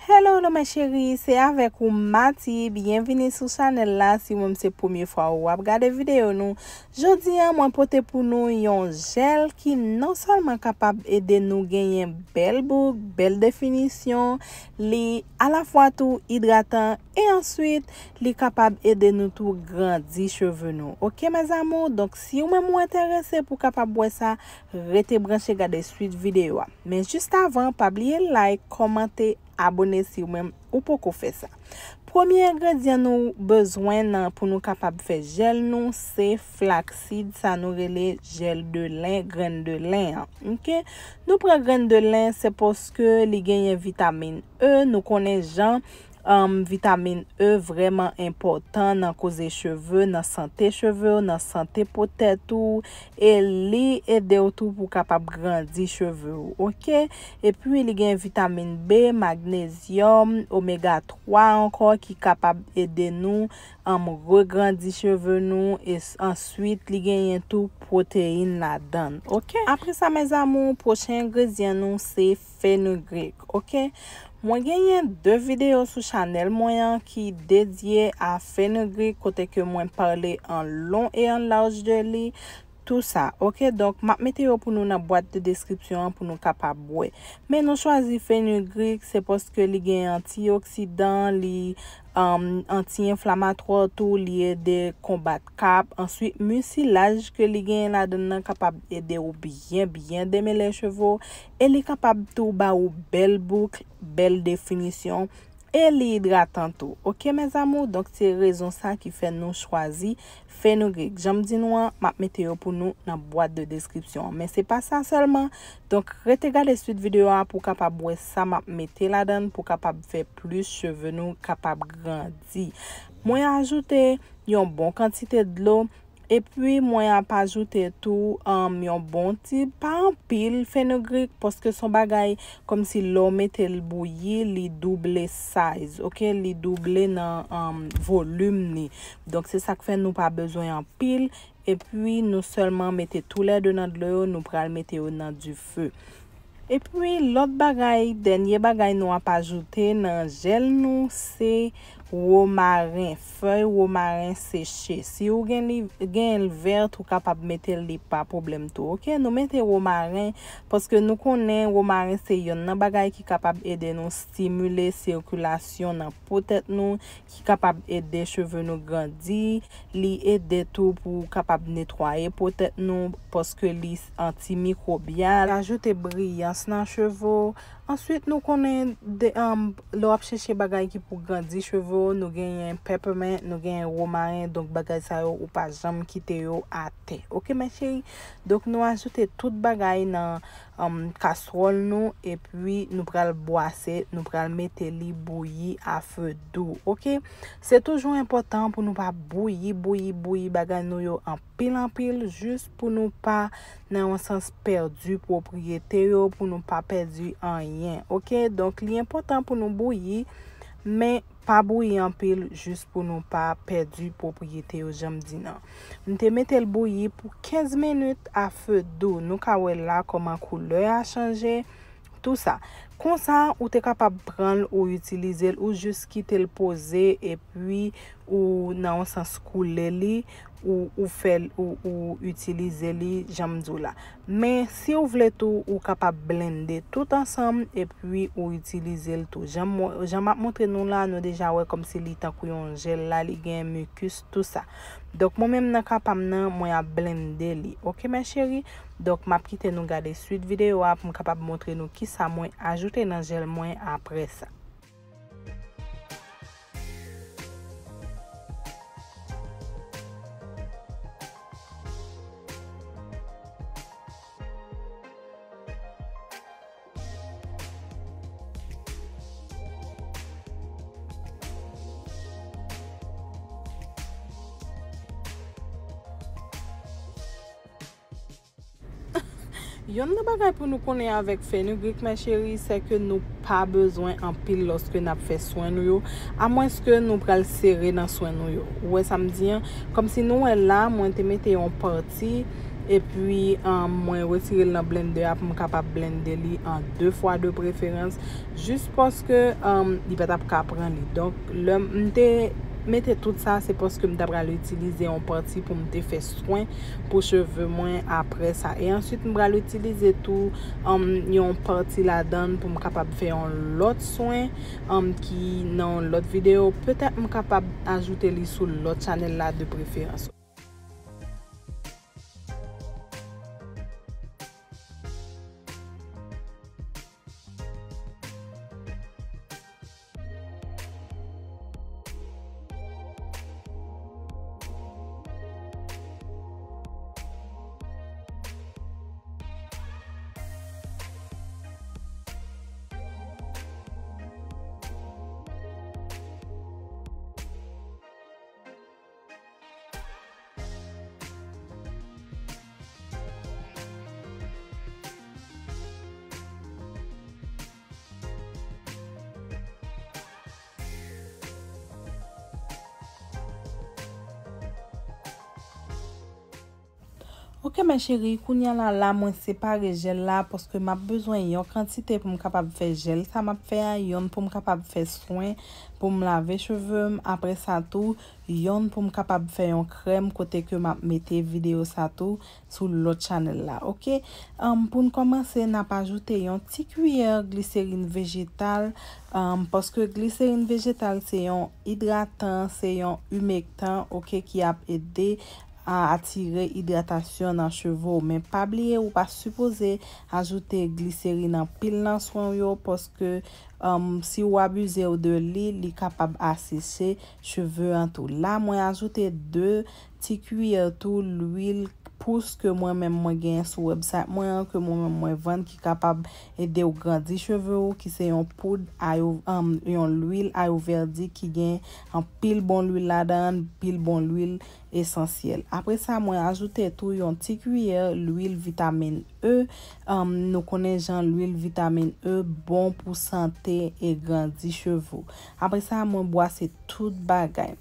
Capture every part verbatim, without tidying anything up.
Hello, hello, mes chéris, se avèk ou Mati. Byenvini sou chanèl la. Si ou menm se premye fwa ou ap gade videyo nou, jodi a mwen pote pou nou yon jèl ki non sèlman kapab ede nou genyen bèl bouk, bèl definisyon, li alafwa tou idratan e answit li kapab ede nou tou grandi cheve nou. Oke, mes amours? Donk, si ou menm ou enterese pou kapab wè sa, rete branche gade swit videyo a. Men jis avan, pa bliye like, kòmante, abone si ou menm ou poko fè sa. Premye engredyan nou bezwen nan pou nou kapab fè jèl nou, se flaksid, sa nou rele jèl de len, grenn de len an. Oke? Nou pran grenn de len, se paske li genyen vitamin E. Nou konnen jan, um, vitamin E vrèman enpòtan nan koze cheve, nan sante cheve w, nan sante po tèt ou, e li ede w tou pou w kapab grandi cheve w, oke? Epi li gen vitamin B, magnezyòm, omega twa ankò ki kapab ede nou, um, regrandi cheve nou, e s-, answit li genyen tou pwoteyin ladan l, oke? Apre sa, mes amours, pwochen engredyan nou se fenugreek, oke? Mwen genyen de videyo sou chanèl mwen an ki dedye a fenugreek, kote ke mwen pale an lon e an laj de li, tou sa, oke? Donk, m ap mete yo pou nou nan bwat de deskripsyon an pou nou kapab wè. Men nou chwazi fenugreek, se paske li gen antioksidan, li, um, anti-enflamatwa tou, li ede konbat kap. Answit, misilaj ke li genyen ladan l nan kapab ede w byen, byen demele cheve w, e li kapab tou ba ou bèl bouk, bèl definisyon, e li idratan tou. Oke, mes amours? Donk, se rezon sa ki fè nou chwazi fenugreek. Jan m di nou an, m ap mete yo pou nou nan bwat de deskripsyon an. Men se pa sa sèlman. Donk, rete gade swit videyo a pou w kapab wè sa m ap mete ladan l, pou w kapab fè plis cheve nou kapab grandi. Mwen ajoute yon bon kantite dlo. Epi, mwen ap ajoute tou, um, yon bon ti, pa anpil fenugreek, paske se yon bagay kòmsi lè w mete l bouyi, li double size, oke? Li double nan, um, volim li. Donk, se sa k fè nou pa bezwen anpil. Epi, nou sèlman mete toulède nan dlo yo, nou pral mete yo nan dife. Epi, lòt bagay, dènye bagay nou ap ajoute nan jèl nou, se womaren, fèy womaren seche. Si ou gen li, gen l vèt, ou kapab mete l, li pa pwoblèm tou. Oke, nou mete womaren, paske nou konnen womaren se yonn nan bagay ki kapab ede nou stimile sikilasyon nan po tèt nou, ki kapab ede cheve nou grandi, li ede tou pou kapab netwaye po tèt nou, paske li antimikwobyan. Ajoute briyans nan cheve w. Answit, nou konnen de, um, lè w ap chèche bagay ki pou grandi cheve w, nou genyen peppermint, nou genyen womaren, donk bagay sa yo, ou pa janm kite yo atè. Oke, mes chéris? Donk, nou ajoute tout bagay nan um, kastwòl nou, epi nou pral bwase, nou pral mete li bouyi a fe dou, oke? Se toujou enpòtan pou nou pa bouyi, bouyi, bouyi bagay nou yo anpil, anpil, jis pou nou pa, nan yon sans, pèdi pwopriyete yo, pou nou pa pèdi anyen, oke? Donk, li enpòtan pou nou bouyi, men pa bouyi anpil, jis pou nou pa pèdi pwopriyete yo, jan m di nan. M te mete l bouyi pou kenz minit a fe dou. Nou ka wè la kòman koulè a chanje, tou sa. Konsa, ou te kapab pran l, ou itilize l, ou jis kite l poze, epi ou, nan yon sans, koule li, ou, ou fè l, ou, ou itilize li, jan m di w la. Men, si w vle tou, ou kapab blende tout ansanm, epi ou itilize l tou. Jan m, jan m ap montre nou la, nou deja wè kòmsi li tankou yon jèl la, li gen mikis, tou sa. Donk, mwen menm nan ka pa m nan, mwen ap blende li. Oke, mes chéris? Donk, m ap kite nou gade swit videyo a pou m kapab montre nou kisa mwen ajoute nan jèl mwen apre sa. Yonn nan bagay pou nou konnen avèk fenugreek, mes chéris, se ke nou pa bezwen anpil lòske n ap fè swen nou yo, amwenske nou pral sere nan swen nou yo. Ou wè sa m di an? Kòmsi nou wè la, mwen te mete yon pati, Epi, um, mwen retire l nan blendè a pou m kapab blende li an de fwa de preferans, jis paske, um, li pa t ap ka pran li. Donk, lè m te mete tout sa, se paske m ta pral itilize yon pati pou m te fè swen pou cheve mwen apre sa. E answit, m pral itilize tou, um, yon pati ladan l pou m kapab fè yon lòt swen, um, ki nan yon lòt videyo. Petèt m kapab ajoute li sou lòt chanèl la de preferans. Ok, mes chéries, kounye a la, la, mwen separe jèl la, paske m ap bezwen yon kantite pou m kapab fè jèl sa m ap fè a, yonn pou m kapab fè swen, pou m lave cheve m, apre sa tou, yonn pou m kapab fè yon krèm kote ke m ap mete videyo sa tou sou lòt chanèl la, ok? Anm, pou n kòmanse, n ap ajoute yon ti kiyè gliserin vejetal, anm, paske gliserin vejetal se yon idratan, se yon imektan, ok, ki ap ede a atire idratasyon nan cheve w. Men pa bliye, ou pa sipoze ajoute gliserin anpil nan swen w yo, paske, anm, si w abize w de li, li kapab aseche cheve an tou. La, mwen ajoute de ti kiyè tou lwil Pousse ke mwen menm mwen genyen sou website mwen an, ke mwen menm mwen vann, ki kapab ede w grandi cheve w, ki se yon poud ayo, anm, yon lwil ayoverdi ki gen anpil bon lwil ladan l, anpil bon lwil esansyèl. Apre sa, mwen ajoute tou yon ti kiyè lwil vitamin E. Anm, nou konnen jan lwil vitamin E bon pou sante e grandi cheve w. Apre sa, mwen bwase tout bagay.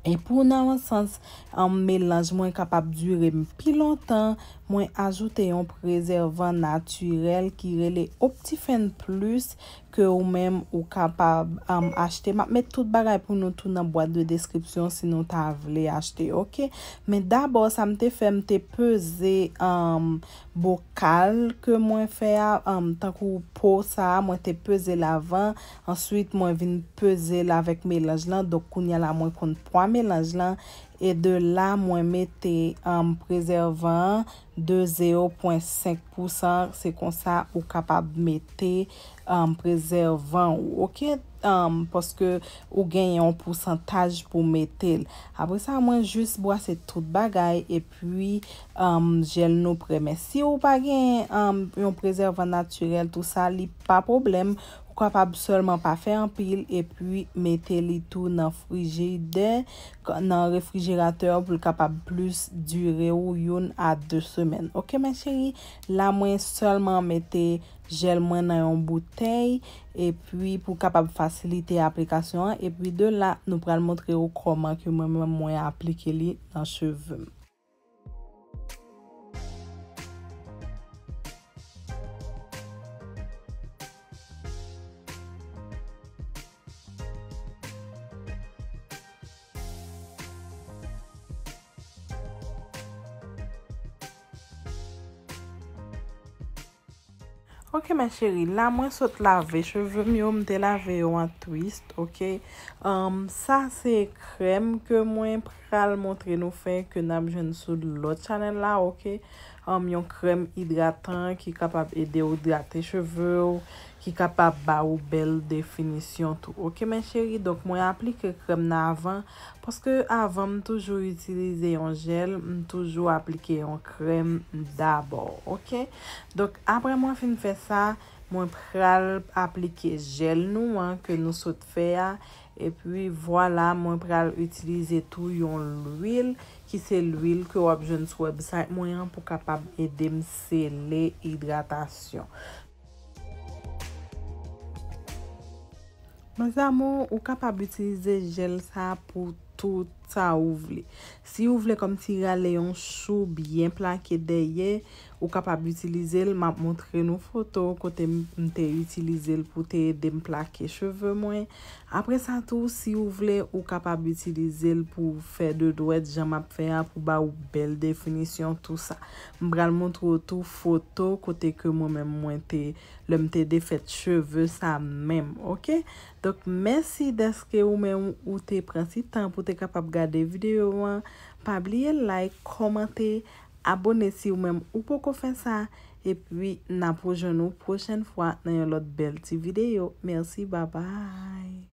E pou nan yon sans, anm, melanj mwen kapab dire m pi lontan, mwen ajoute yon prezèvan natirèl ki rele Optifen Plus, ke ou menm ou kapab, anm, achte. M ap met tout bagay pou nou tou nan bwat de deskripsyon si nou ta vle achte, ok? Men dabò, sa m te fè, m te peze, anm, bokal ke mwen fè a, anm, tankou po sa a, mwen te peze l avan. Answit, mwen vin peze l avèk melanj lan. Donk, kounye a la, mwen konn pwa melanj lan. E de la, mwen mete, anm, prezèvan an de zewo pwen senk pousan. Se konsa ou kapab mete, anm, prezèvan ou, ok? Anm, paske ou gen yon pousantaj pou mete l. Apre sa, mwen jis bwase tout bagay, epi, anm, jèl nou prè. Men si ou pa gen, anm, yon prezèvan natirèl, tou sa, li pa pwoblèm. Ou kapab sèlman pa fè anpil, epi mete li tou nan frijidè, nan refrijeratè, pou l kapab plis dire w youn a de semèn. Ok, mes chéries, la, mwen sèlman mete jèl mwen nan yon boutèy, epi pou kapab fasilite aplikasyon an, epi de la, nou pral montre w kòman ke mwen menm mwen aplike li nan cheve m. Ok, mes chéries, la mwen sot lave cheve m yo, m te lave yo an twist, ok. Anm, sa se krèm ke mwen pral montre nou fè, ke n ap jwenn sou lòt chanèl la, ok. Anm, yon krèm idratan ki kapab ede w idrate cheve w, ki kapab ba ou bèl definisyon tou. Ok, mes chéries, donk mwen aplike krèm nan avan, paske avan m toujou itilize yon jèl, m toujou aplike yon krèm dabò, ok? Donk, apre mwen fin fè sa, mwen pral aplike jèl nou an ke nou sot fè a, epi vwala, mwen pral itilize tou yon lwil, ki se lwil ke w ap jwenn sou website mwen an pou kapab ede m sele idratasyon. Mes amours, ou kapab itilize jèl sa pou tout sa ou vle. Si ou vle kòmsi rale yon chou byen plake dèyè, ou kapab itilize l. M ap montre nou foto kote m, m te itilize l pou te ede m plake cheve mwen. Apre sa tou, si ou vle, ou kapab itilize l pou fè de dwèt, jan m ap fè a, pou ba ou bèl definisyon, tou sa. M pral montre w tou foto kote ke mwen menm mwen te, lè m te defèt cheve sa menm, oke? Donk, mèsi dèske ou menm ou te pran ti tan pou te kapab gade videyo an. Pa bliye like, kòmante, abone si ou menm ou poko fè sa. Epi, n ap rejwenn ou pwochèn fwa nan yon lòt bèl ti videyo. Mèsi, babay.